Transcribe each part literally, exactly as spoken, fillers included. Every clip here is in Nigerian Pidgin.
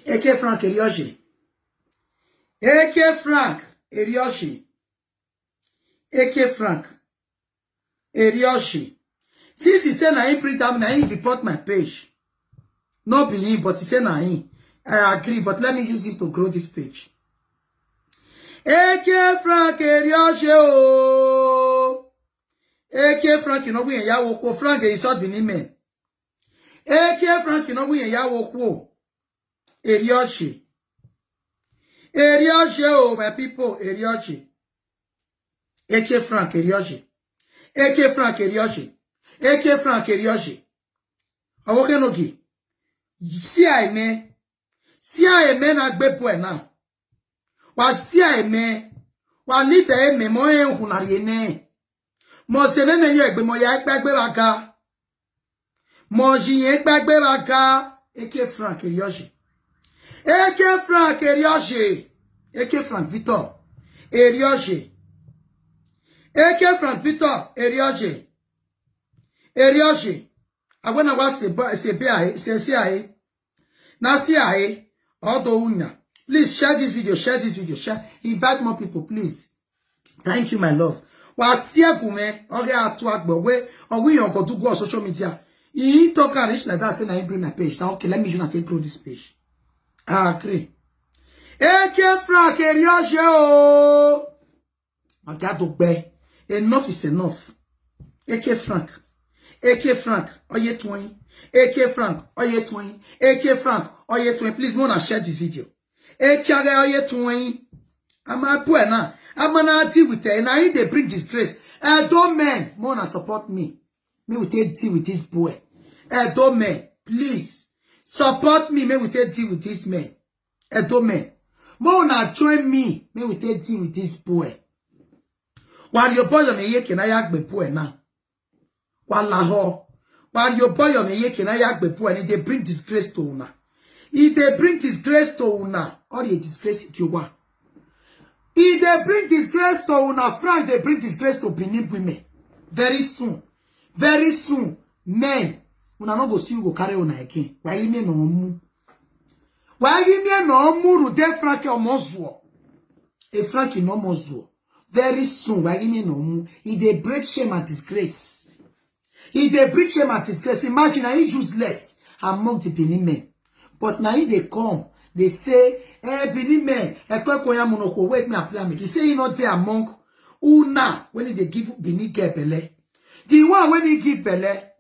Eke Frank Erioshi. Eke Frank Erioshi. Eke Frank Erioshi. Since he say na him print am, na him report my page. Not be him, but he say na him. I agree, but let me use him to grow this page. Eke Frank Erioshi o. Eke Frank, you know, we ya wo ko Frank, he insult Benin men. Eke Frank, you know, we ya wo ko. Erioshi. Erioshi o, my people, Erioshi. Eke Frank Erioshi. Eke Frank Erioshi. Eke Frank Erioshi. Awoke nogi. See I me. See I me na gbe boy now. Wa see I me. Wa live e me mo e hunari ne. Mo se me me yo egbe mo ya egbe egbe baga. Mo ji egbe egbe baga. Eke Frank Erioshi. Eke Frank Erioshi. Eke Frank Victor Erioshi. Eke Frank Victor Erioshi. Erioshi. Agwena wa se ba se be ai se se ai. Na se ai. Odo unya. Please share this video. Share this video. Share. Invite more people, please. Thank you, my love. Wa see gume. Okay, atu agbo we. Or we on go do go on social media. He talk and reach like that. Say na him bring my page. Now, okay, let me use and take grow this page. I agree. Eke Frank Erioshi o. Oga Dogbe. Enough is enough. Eke Frank. Eke Frank. Oye twin. Eke Frank. Oye twin. Eke Frank. Oye twin. Please, no na share this video. Eke Oye twin. I'm a boy now. I'm gonna deal with her. And I need to bring disgrace. I don't men. Mona support me. May we take deal with this boy. I don't men. Please. Support me. May we take deal with this man. Edo men. Mo na join me. May we take deal with this boy. While your boy on the yeke na ya gbe boy now. While la ho. While your boy on the yeke na ya gbe boy. And they bring disgrace to una. If they bring disgrace to una, or they disgrace Ikiowa. If they bring disgrace to una, Frank, they bring disgrace to Benin women. Very soon. Very soon. Men. Una no go see you go carry una again. Why you mean no mu? Why you mean no mu? Rude Frank Omozuo. A Frank no Omozuo. Very soon. Why you mean no mu? He they break shame and disgrace. He they break shame and disgrace. Imagine, are you useless among the Benin men? But now he they come. They say, eh, Benin men, eh, kwe kwe ya monoko, wait me apply me. He say he not there among una when he they give Benin girl belle. The one when he give belle,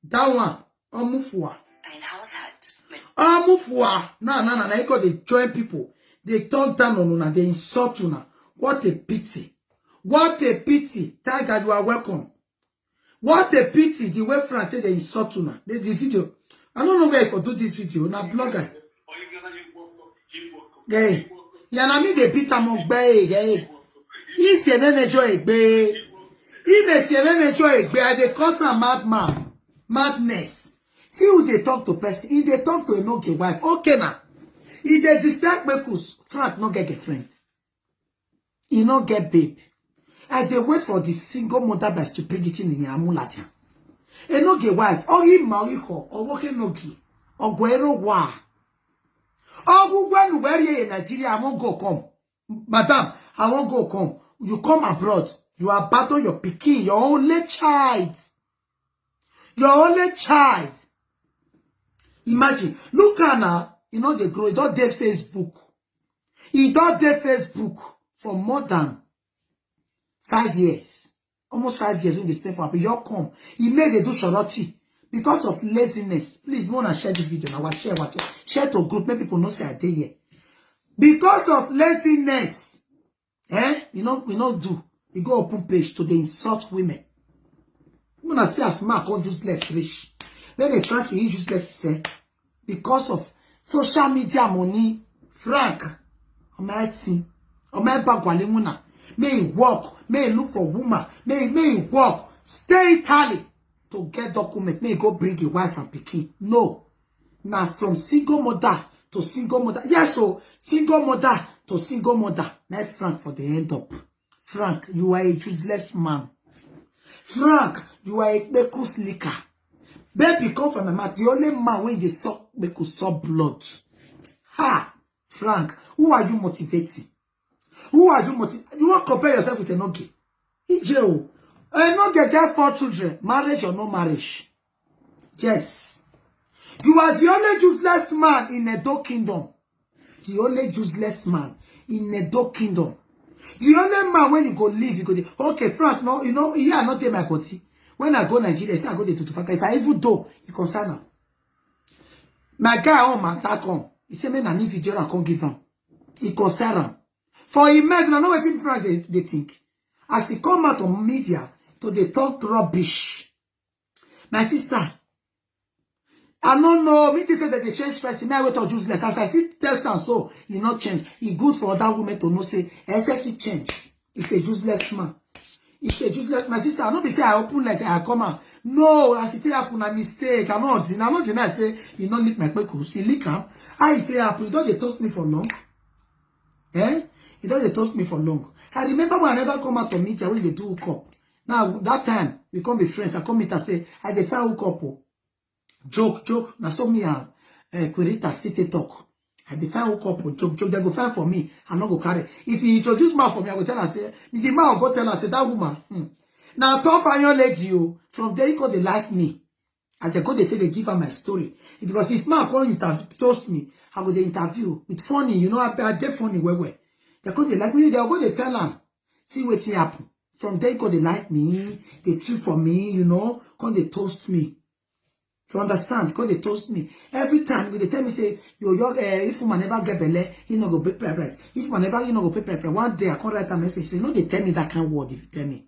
that one, Omufua. Ein Haushalt mit Omufua. Na, na, na, na, he go dey join people. They talk down on una, they insult una. What a pity. What a pity. Tiger, you are welcome. What a pity the way Frank take dey insult una. The, the video. I don't know where for do this video. Na blogger. Hey, yeah, na me they beat am up, hey, hey. He say me me joy egbe. He may say me me joy egbe. I dey cause am madman. Madness. See who they talk to person. If they talk to Enoge wife, okay now. If they disrespect Kpekus, Frank no get girlfriend. He no get babe. I dey wait for the single mother by stupidity in Amulata. Enoge wife, or him marry her, or work Enoge, or Guero wa. Or who when where ye in Nigeria, I won't go come. Madam, I won't go come. You come abroad, you abandon your pikin, your only child. Your only child. Imagine, look at now, you know they grow, e don dey Facebook. E don dey Facebook for more than five years. Almost five years when they spend for Abuja come. He made they do shorty because of laziness. Please, wanna share this video now. Share, watch, share to group. Make people know say I dey here. Because of laziness. Eh? You know, we no do. We go open page to dey insult women. When I say as man come useless rich. Then they Frank he useless, he say, because of social media money, Frank, Almighty, Almighty Bagwalimuna, may he work, may he look for woman, may, may he work, stay Italy to get document, may he go bring a wife and pikin. No. Now from single mother to single mother. Yes, so single mother to single mother. Now Frank for the end up. Frank, you are a useless man. Frank, you are a Kpekus liquor. Baby, come from my mouth. The only man when they suck, Kpekus suck blood. Ah, Frank, who are you motivating? Who are you motivating? You want to compare yourself with Enoge? Ije o. Enoge get four children. Marriage or no marriage? Yes. You are the only useless man in Edo Kingdom. The only useless man in Edo Kingdom. The only man when you go leave, you go dey, "Okay, Frank, no, you know, yeah, not take my body." When I go Nigeria, say I go dey tutu faka. If I even do, e concern am. My guy on my attack on. He say, "Man, I need video and come give am." E concern am. For him head, I know wetin Frank dey, dey think. As he come out on media to dey talk rubbish. My sister, I no know. Me think say that they change person. Me, I wait on useless. As I see test and so, he not change. He good for other women to know say, except he change. He's a useless man. He's a useless. My sister, I no be say I open like I come out. No, as it happen, a mistake. I no deny, I no deny say he no lick my kpekus. He lick am. How it happen? He don dey toast me for long. Eh? He don dey toast me for long. I remember when I never come out on media when they do hook up. Now, that time, we come be friends. I come meet and say, "I dey find hook up o." Joke, joke. Na so me and, eh, Querita sit dey talk. "I dey find hook up o." Joke, joke. They go find for me. I no go carry. If he introduce man for me, I go tell am say, the man go tell am say, "That woman, hmm, na tough iron lady o." From there, he go dey like me. As they go, they take, they give her my story. Because if man come interview, toast me, I go dey interview with funny. You know, I, I dey funny well, well. They come, they like me. They go, they tell am, "See wetin happen." From there, go, they like me. They trip for me, you know. Come, they toast me. You understand? Come, they toast me. Every time, they tell me, say, "Yo, yo, eh, if woman never get belle, he no go pay price. If woman never, he no go pay price." One day, I come write a message, say, "No, they tell me that kind of word if you tell me."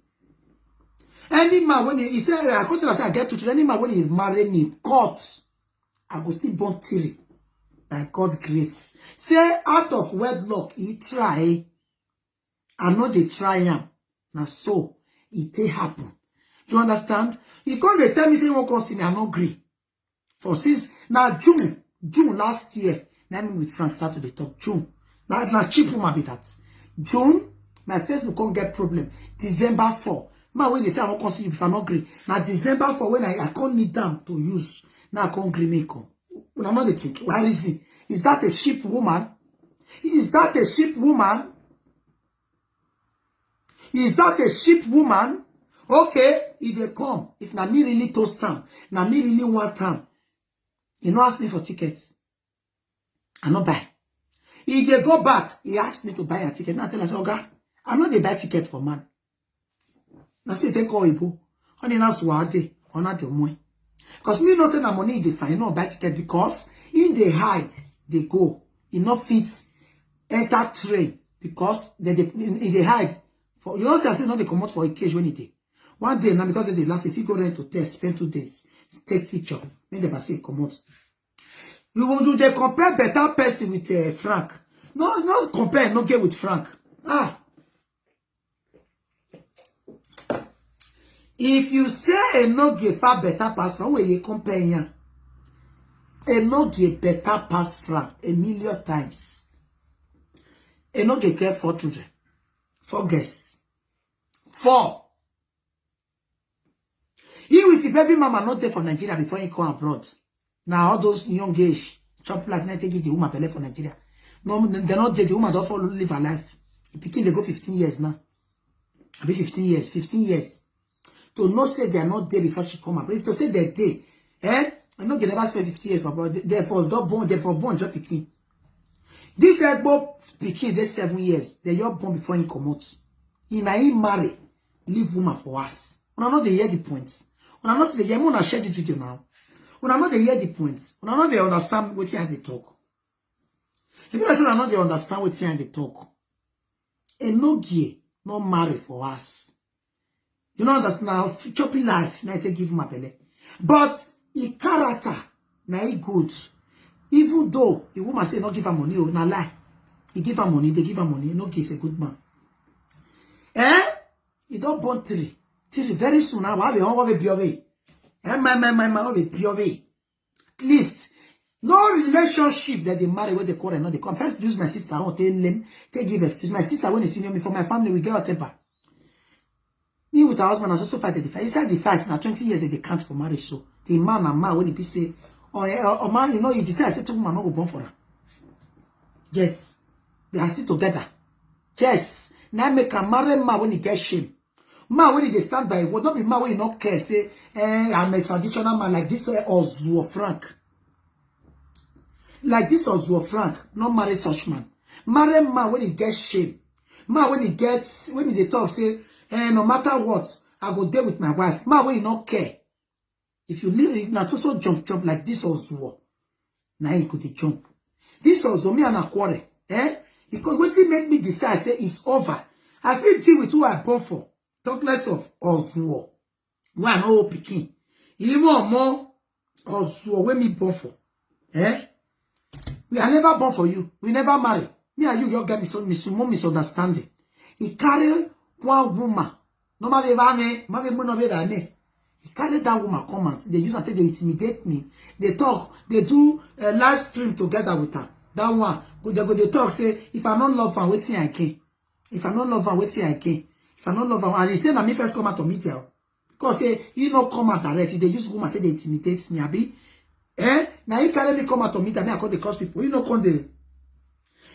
Any man when he, he say, I come tell am say I get two children. Any man when he marry me, cut, I go still born three. By God grace. Say out of wedlock, he try. I know they try am. Na so it take happen. You understand? He come, they tell me say he won't come see me. I no agree. For since now June, June last year, now me with Frank start to dey talk. June. Now, now cheap woman be that. June, my Facebook come get problem. December four. Man, when they say I won't come see you, if I no agree. Now December four, when I, I can't need them to use. Now I can't agree me come. Una no dey think. Why reason? Is that a sheep woman? Is that a sheep woman? Is that a sheep woman? Okay, if they come, if na me really toast am, na me really want am, he no ask me for tickets. I no buy. If they go back, he asked me to buy a ticket. Now I tell am say, "Oga, I no dey buy ticket for man." Na so he take call Igbo. Honey, na suade, ona de mwe. Because me no say na money he dey find, no buy ticket because he dey hide, dey go. He no fit enter train because they, they, he dey hide. For, you know say I say no dey comot for a cage when he dey. One day now because they dey laugh, if he go rent hotel, spend two days, take picture, make dem say comot. You go do dey compare better person with, eh, Frank. No, no compare, no get with Frank. Ah. If you say Enoge far better pass Frank, wey you compare yan? Enoge better pass Frank a million times. Enoge get four children, four girls, four. He with the baby mama not there for Nigeria before he come abroad. Now all those young age, chop life, now take give the woman belle for Nigeria. No, they not there. The woman don't follow live her life. The pikin dey go fifteen years now. I be fifteen years, fifteen years. To know say they are not there before she come abroad. If to say they dey, eh? I know they never spend fifteen years for abroad. They, they for don born, they for born just pikin. This Egbo pikin dey seven years. They just born before he comot. He na he marry, leave woman for us. Una no dey hear the point. Una no see the hear, una share this video now. Una no dey hear the point. Una no dey understand wetin I dey talk. If you say una no dey understand wetin I dey talk, Enogie no marry for us. You know understand now, chopping life, na take give my belle. But he character, na he good. Even though the woman say not give her money, oh, na lie. He give her money, they give her money. Enogie is a good man. Eh? He don't born three. Three very soon now. Why they all be away? Eh, my, my, my, my, all be away. At least, no relationship that they marry where they quarrel, no, they come. First, use my sister, I won't tell them, they give excuse. My sister, when they see me for my family, we get our temper. Me with her husband, I also fight the fight. Inside the fight, now twenty years that they count for marriage. So the man and man, when he be say, oh, yeah, oh, man, you know, you decide, say, two woman, no go born for her. Yes, they are still together. Yes, now make a marry man when he get shame. Man when he dey stand by word, not be man when he not care. Say, eh, I'm a traditional man like this, eh, Ozuo Frank. Like this Ozuo Frank, not marry such man. Marry man when he get shame. Man when he gets, when he dey talk, say, eh, no matter what, I go dey with my wife. Man when he not care. If you live, na so so jump, jump like this Ozuo. Now he go dey jump. This Ozuo, me and a quarrel. Eh? Because wetin make me decide say it's over. I fit deal with who I born for. Talk less of Ozuo. Why I no old pikin? Even more Ozuo wey me born for. Eh? We are never born for you. We never marry. Me and you, you get mis-, mis-, small misunderstanding. He carry one woman. No matter if I may, matter if no be that name. He carry that woman come out. They use her take, they intimidate me. They talk. They do a live stream together with her. That one, go, they go, they talk, say, if I no love her, wetin I gain? If I no love her, wetin I gain? If I no love her, and he say, na me first come out of media. Because say, he no come out direct. He dey use woman take, they intimidate me, abi? Eh? Now he carry me come out of media. Me, I call the cause people. He no come dey,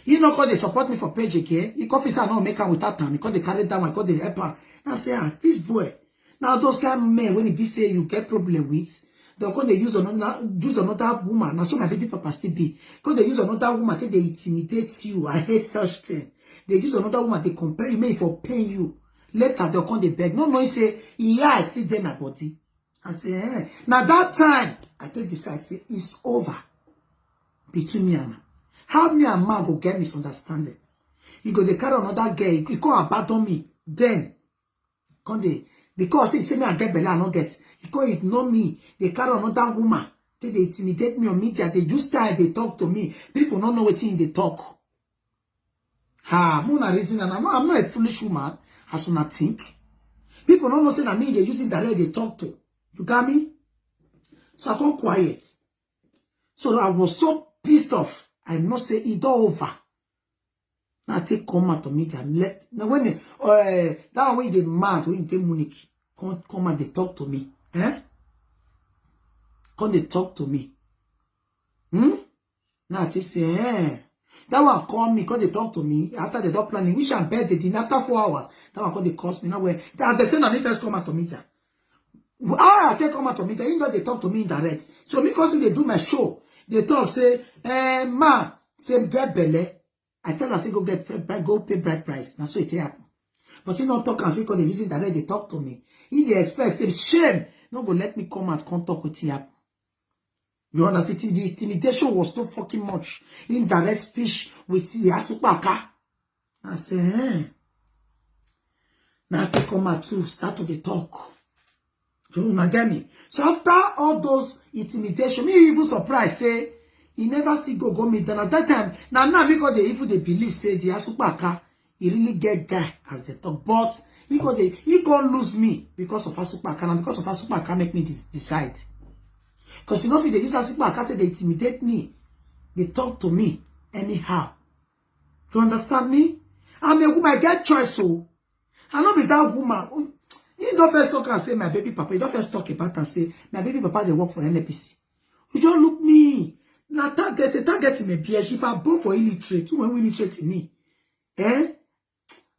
he no come dey support me for page again. He come feel say I no make am without am. He come dey carry down. I come dey help am. I say, ah, this boy. Now those kind of men, when he be say you get problem with, they come dey use another, use another woman. Now so my baby papa still be. Come dey use another woman take, they intimidate you. I hate such thing. They use another woman, they compare you, make for pain you. Later they come dey beg. No, no, he say, yeah, I still dey my body. I say, eh. Now that time, I take decide, say, it's over between me and her. How me and man go get misunderstanding? He go dey carry another girl, he come abandon me. Then, come dey, because he say me I get belle, I no get. He come ignore me. They carry another woman. They, they intimidate me on media. They use style, they talk to me. People no know wetin they talk. Ha, I'm not a reason, and I'm not, I'm not a foolish woman, as una think. People no know say na me they using direct, they talk to. You got me? So I come quiet. So I was so pissed off. I know say it all over. Now I take come out of media. Let, now when the, uh, that way the man when he take Munich, come, come and they talk to me. Eh? Come they talk to me. Hmm? Now I take say, eh. That one call me, come they talk to me. After they don't planning, which I'm bed, they didn't. After four hours, that one call they calls me. Now where, as they say, na me first come out of media. How I take come out of media, he not they talk to me in direct. So me, 'cause they do my show, they talk, say, eh, ma, say get belle. I tell her, say, go get, pri-, pri-, go pay bride price. Now so it happen. But he not talk and say, 'cause they using direct, they talk to me. He they expect, say, shame, no go let me come out, come talk with you. You understand? The intimidation was too fucking much. Indirect speech with Yasupaka. I say, eh. Now I take come out to start to the talk. You una get me? So after all those intimidation, me even surprised, say, he never still go, go meet them. At that time, now, now, because they even they believe, say, the Asupaka, he really get guy as they talk. But he go, they, he go lose me because of Asupaka. And because of Asupaka, make me dis-, decide. 'Cause you know, if they use Asupaka, they intimidate me. They talk to me anyhow. You understand me? I'm a woman, I get choice, so I no be that woman. He don't first talk and say, my baby papa. He don't first talk about and say, my baby papa, they work for N N P C. You don't look me. Now target, target him a B S. If I born for illiterate, when we illiterate in me, eh?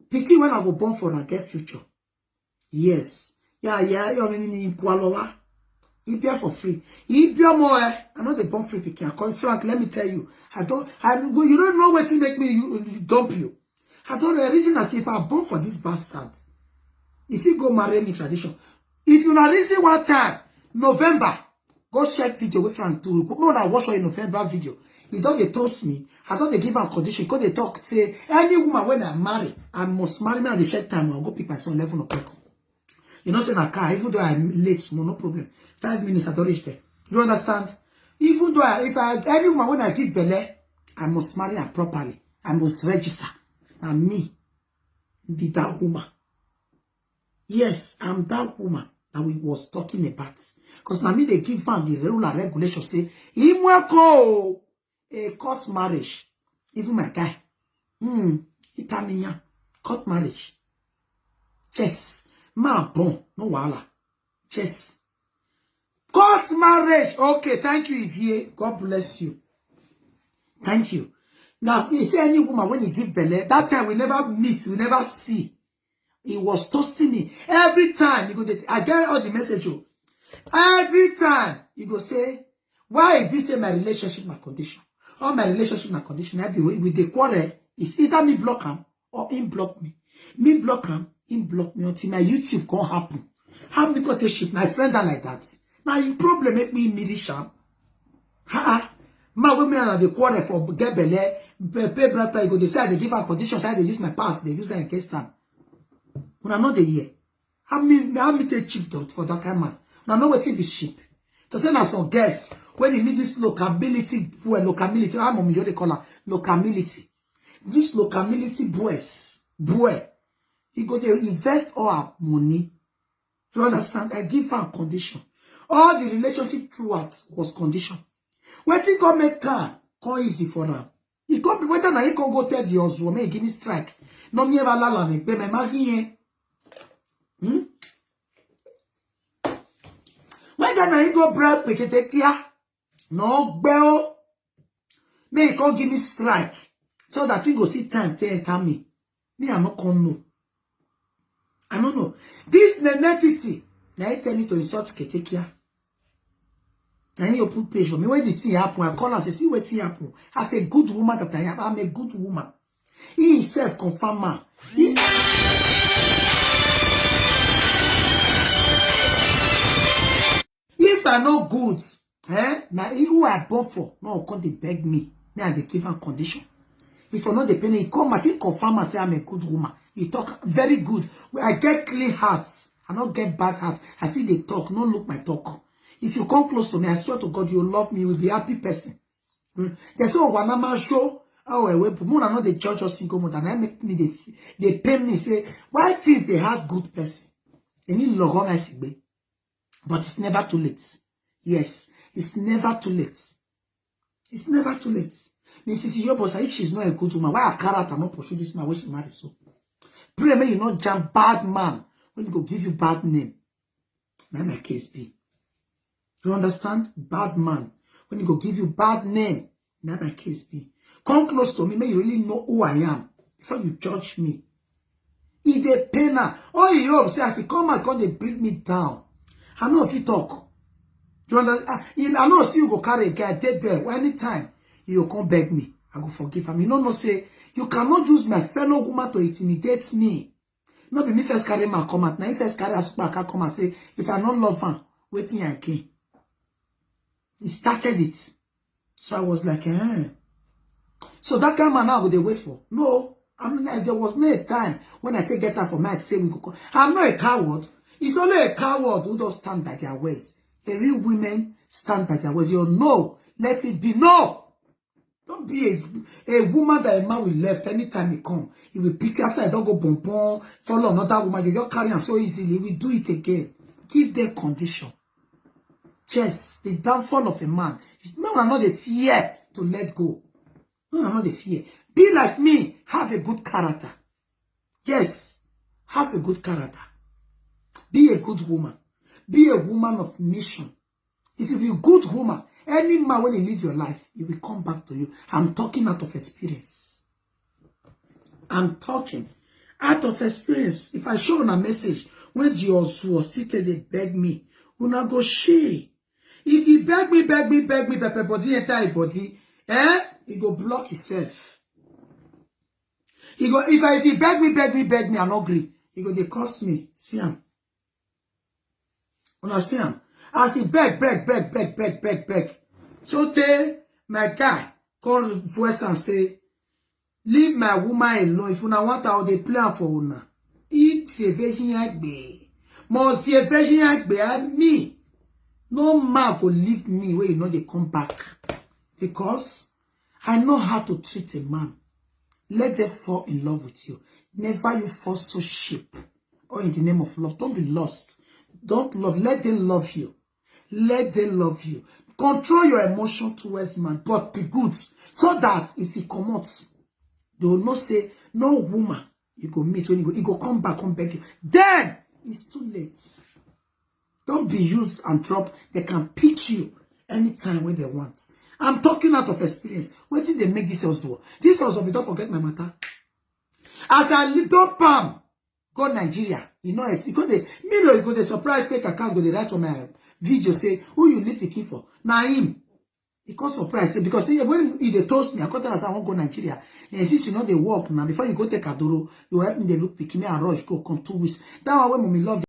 Pikin when I go born for, I get future. Yes. Yeah, yeah, you mean in Kualowa. He bear for free. He bear more, eh? I know they born free pikin. I call Frank, let me tell you. I don't, I, you don't know what to make me, you, you dump you. I don't know the reason I say if I born for this bastard. If you go marry me tradition. If you not reason one time, November, go check video with Frank too. But more than watch all in November video. He don't they toast me. I don't they give a condition. 'Cause they talk, say, any woman when I marry, I must marry me at the check time. I'll go pick my son eleven o'clock. You know, say na car, even though I'm late, small, no problem. Five minutes, I don't reach there. You understand? Even though I, if I, any woman when I give belle, I must marry her properly. I must register. And me, be that woman. Yes, I'm that woman that we was talking about. 'Cause now me, they give her the rule and regulation, say, "Imweko, a court marriage." Even my guy. Hmm, Itamiya, court marriage. Yes, ma bon, no wahala. Yes. Court marriage. Okay, thank you, Ivie. God bless you. Thank you. Now, he say any woman when he give belle, that time we never meet, we never see. He was toasting me. Every time he go, dey- I get all the message. Oh. Every time he go say, why he be say my relationship, my condition? All my relationship, my condition. I be we, we dey quarrel. It's either me block him or him block me. Me block him, him block me until my YouTube can't happen. How me got a ship? My friend are like that. Now you problem make me militiam. Ha ha. Ma when me and the quarrel for get belle, pay, pay brother, go decide they give her conditions, how they use my past, they use her against them. When I know the year. How me, how me take cheap dot for that kind man? Now know what it be cheap. To say now some guess when you meet this locability, boy, locability, how mommy you dey call her? Locability. This locability boys, boy, he go dey invest all her money. You understand? I give her condition. All the relationship throughout was condition. Wetin come make car come easy for am? E come be whether na he come go tell the husband, make he give me strike. No me ever lala me, be my marry here. Hmm? Whether na he go bribe me, take care. No gbeo. May he come give me strike. So that he go see time to enter me. Me, I no come know. I don't know. This Nenetiti, now he tell me to insult Ketekia. Now he open page for me. When the thing happen, I call and say, see what thing happen. As a good woman that I am, I'm a good woman. He himself confirm her. He, if I no good, eh? Now he who I born for, no come dey beg me. Me, I dey give am condition. If I no dey pay, he come, I think confirm and say I'm a good woman. He talk very good. Well, I get clean heart. I no get bad heart. I feel they talk, no look my talk. If you come close to me, I swear to God, you love me. You will be happy person. Hmm. They say, oh, Wanama show. Oh, I wait. More than not the judge or single mother. And I make me they, they pay me say, why things they had good person? Any logo I see, but it's never too late. Yes, it's never too late. It's never too late. Missus Iyobo say if she's not a good woman, why her character not pursue this man when she married so? Pray may you not jam bad man when he go give you bad name. Let my case be. You understand? Bad man. When he go give you bad name, let my case be. Come close to me, may you really know who I am before you judge me. He dey pain her. All he hope say as he come out, come dey bring me down. I know if he talk. You understand? Ah, he- I know see you go carry a guy dead there. Well, anytime you come beg me, I go forgive him. You know, no say you cannot use my fellow woman to intimidate me. No be me first carry my come out. Now he first carry as come and say, if I no love her, waiting again. He started it. So I was like, eh. So that kind man now they wait for. No, I mean, there was no time when I take get her for my say we go. Come. I'm not a coward. It's only a coward who don't stand by their words. The real women stand by their words. You know, let it be. No. Don't be a, a woman that a man will left anytime he come. He will pick you after I don't go bonbon, follow another woman. You just carry him so easily. He will do it again. Give them condition. Yes, the downfall of a man is no, I'm not the fear to let go. No, I'm not the fear. Be like me, have a good character. Yes, have a good character. Be a good woman. Be a woman of mission. If you be a good woman, any man when he leave your life, he will come back to you. I'm talking out of experience. I'm talking out of experience. If I show on a message, when the was still they beg me, una go she. If he beg me, beg me, beg me, pepper body, entire body, eh? He go block himself. He go, if I, if he beg me, beg me, beg me, I no agree. He go, they cost me. See him. When I see him, as he beg, beg, beg, beg, beg, beg, beg. So tey, my guy, call voice and say, leave my woman alone. If una want her, they play am for una. It's a very hard way. Must a very hard way. I mean, no man go leave me where you know they come back. Because I know how to treat a man. Let them fall in love with you. Never you force so sheep. Or in the name of love. Don't be lost. Don't love. Let them love you. Let them love you. Control your emotion towards man, but be good. So that if he comes, they will not say, no woman you go meet when you go, he go come back, come beg you. Then it's too late. Don't be used and drop. They can pick you anytime when they want. I'm talking out of experience. Wetin dey make this hustle? This hustle be don forget my matter. As I little palm go Nigeria, you know, e go dey, me no, e go dey surprise fake account, go dey write for my video say, "Who you leave pikin for?" Na him. He come surprise say, because he, when he dey toast me, I come tell am say I wan go Nigeria. And since you know the work now, before you go take Adoro, you help me dey look pikin, me I rush go come two weeks. That one wey mommy love.